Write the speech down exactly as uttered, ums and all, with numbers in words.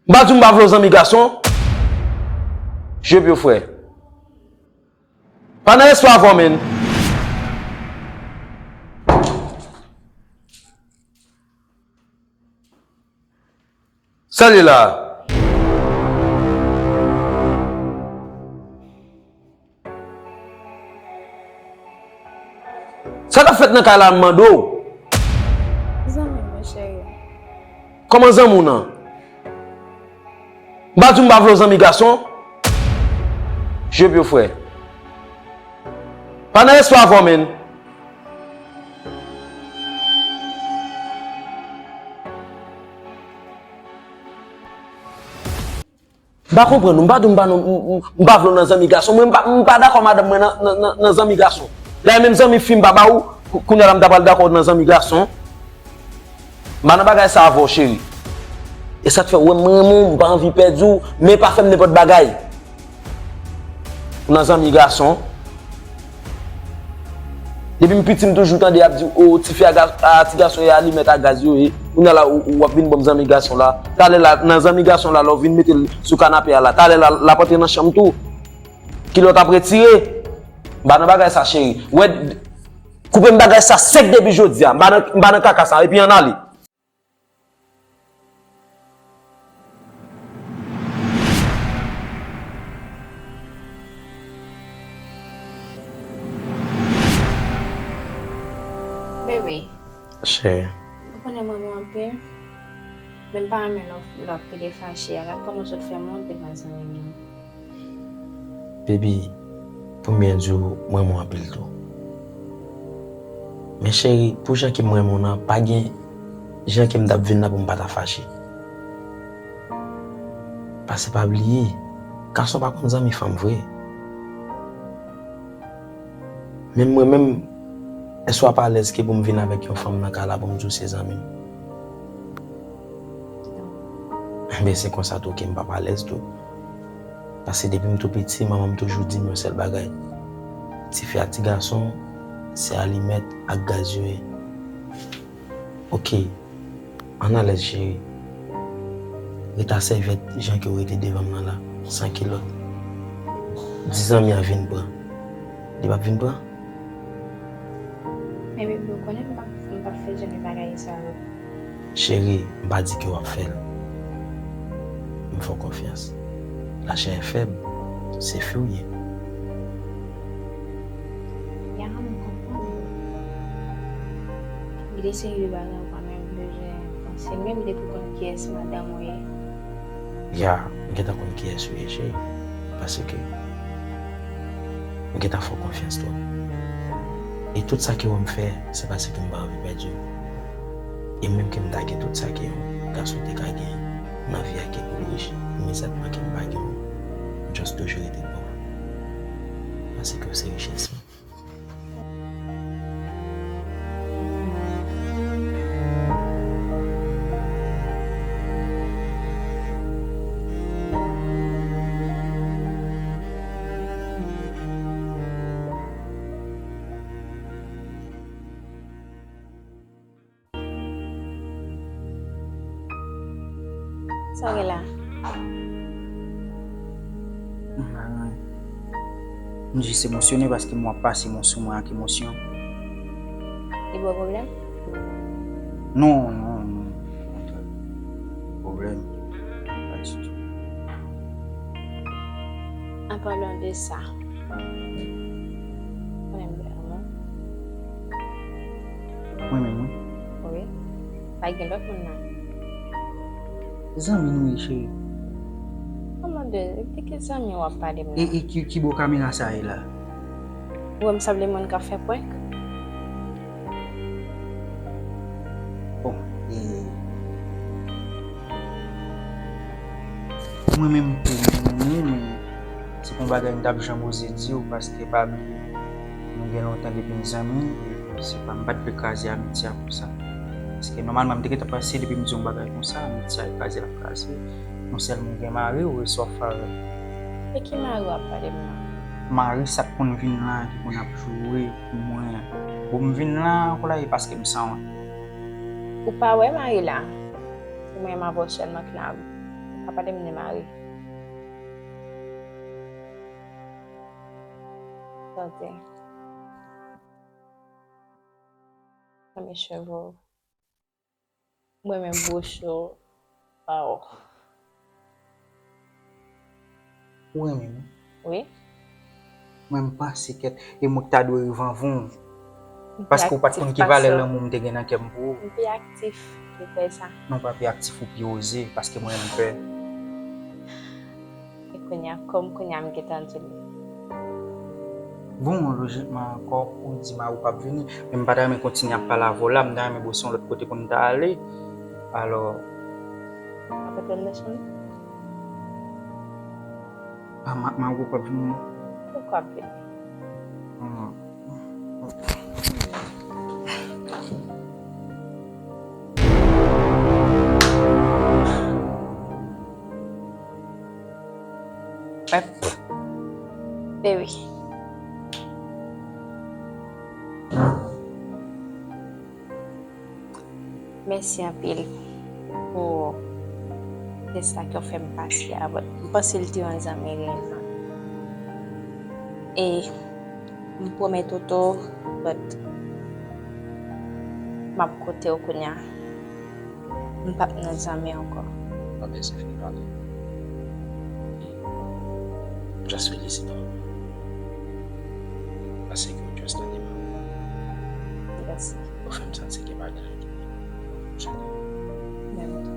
M pa di w m pa vle w zanmi gason. Je pye frè. Pa nan espwa avè w, menn. Sa l ye la? Sa k ap fèt nan kay la, m mande w? Zanmi m, mon cheri. Kòman zanmi w nan? M pa di w m pa vle w zanmi gason. Je pye frè. Pa nan espwa avè w, menn. M pa konprann ou, m pa di w m pa nan, m, m, m pa vle w nan zanmi gason, mwen m pa, m pa dakò madanm mwen nan, nan, nan, nan zanmi gason. Dayè menm zanmi fi m pa ba ou, kou-, kounye a la m ta pral dakò nan zanmi gason. M pa nan bagay sa avè w, cheri. E sa k fè w wè m renmen w, m pa anvi pèdi w, men pa fè m nenpòt bagay. Ou nan zanmi gason. Depi m piti, m toujou tande y ap di, o, tifi a, ga-, a, ti gason yo, alimèt ak gaz yo ye. Kounye a la, ou, ou ap vin ban m zanmi gason la. Talè la, nan zanmi gason la, lè w vin mete l sou kanape a la, talè la, l ap antre nan chanm tou. Kilòt ap retire. M pa nan bagay sa, cheri. Wè, koupe m bagay sa sèk depi jodi a. M pa nan, m pa nan kaka sa. Epi ann ale. Baby. Cheri. Ou konnen m renmen w anpil, men m pa renmen lè w, lè w ap pede fache a. Gad kòman w sot fè m wont devan zanmi m yo. Baby, pou m byen di w, m renmen w anpil tou. Men cheri, pou jan ke m renmen w nan, pa gen jan ke m t ap vin la pou m pa ta fache. Paske pa bliye, gason pa konn zanmi fanm vre. Menm mwen menm, èske w ap alèz ke pou m vin avèk yon fanm nan kay la pou m di w se zanmi m? Enben, se konsa tou ke m p ap alèz tou. Paske depi m tou piti, manman m toujou di m yon sèl bagay. Tifi ak ti gason, se alimèt ak gaz yo ye. Oke, ann alèz cheri. Ret a sèvyèt jan ke w rete devan m nan la, san kilòt. Di zanmi an vin pran. Li p ap vin pran? Men baby, ou konnen m p ap, m p ap fè jan de bagay sa yo. Cheri, m pa di ke w ap fè l. M fè w konfyans. Lachè fèb, se fi w ye. Ya, m konprann. Gen de seri de bagay ou pa menm bezwen panse. Menm li te pou konn kiyès madanm ou ye. Ya, m gentan konn kiyès ou ye, cheri. Paske m gentan fè w konfyans twòp. E tout sa ke w wè m fè, se paske m pa anvi pèdi w. E menm ke m ta gen tout sa ke yon gason te ka gen nan vi a, ke pou rich, imedyateman ke m pa gen w, m just toujou rete pòv. Paske w se richès mwen. Sa w gen la? M pa gen anyen. M jis emosyone paske m wè w ap pase mo sou mwen ak emosyon. Li ba w pwoblèm? Non, non, non. Okontrè. Pwoblèm? Pa ditou. An palan de sa, konnen m renmen w. Mwen menm, wi. Wi. Pa gen lòt moun nan. Zanmi nou ye, cheri. Kòman de, de ki zanmi w ap pale m la? E, e ki, ki bò kamera sa ye la? Ou wè m sanble moun k ap fè prank? Bon, e, mwen menm pou mwen, mwen, se pa yon bagay m t ap janm oze di w, paske pa bliye, nou gen lontan depi n zanmi, e se pa, m pa t vle kraze amitye a konsa. Paske nòmalman, m te gentan panse depi m di yon bagay konsa, amitye a kraze l ap kraze. Non sèlman w gen mari w, e sa w ap fè avè l. E ki mari w ap pale m nan? Mari sa k konn vin la, ki konn ap joure pou mwen. Bon, m vin la ankò la, e paske m sanwont. Ou pa wè mari la? Se mwen m avè w sèlman k la. Pa pale m de mari. Tande. Renmen cheve w. Mwen renmen bouch ou. Waw. Ou renmen m? Wi. Mwen m panse kèt, e mwen ki ta dwe rive anvan w. Paske ou pa t konn ki valè lanmou m te gen nan kè m pou ou. M pi aktif, ou kwè sa? Non, pa pi aktif, ou pi oze, paske mwen m pè. E kounye a, kòm kounye a m gentan di l. Bon, lojikman ankò, ou di mari w p ap vini, men m pa ta renmen kontinye ap pale avè w la, m ta renmen bwè yon lòt kote pou n ta ale. Alò. Ap antann nan chanm nan? Ah, ma, mari w p ap vini non. Poukwa ap vini? Hmm. Baby. Mèsi anpil pou tès la ke w fè m pase a, but m panse l te yon zanmi reyèlman. E m pwomèt ou tou, but m ap kote w kounye a. M p ap nan zanmi ankò. Pa bezwen fin pale. Just release it. Paske ou just nan de men. Yes. Ou fè m santi gen bagay ki pi pwofon. Menm.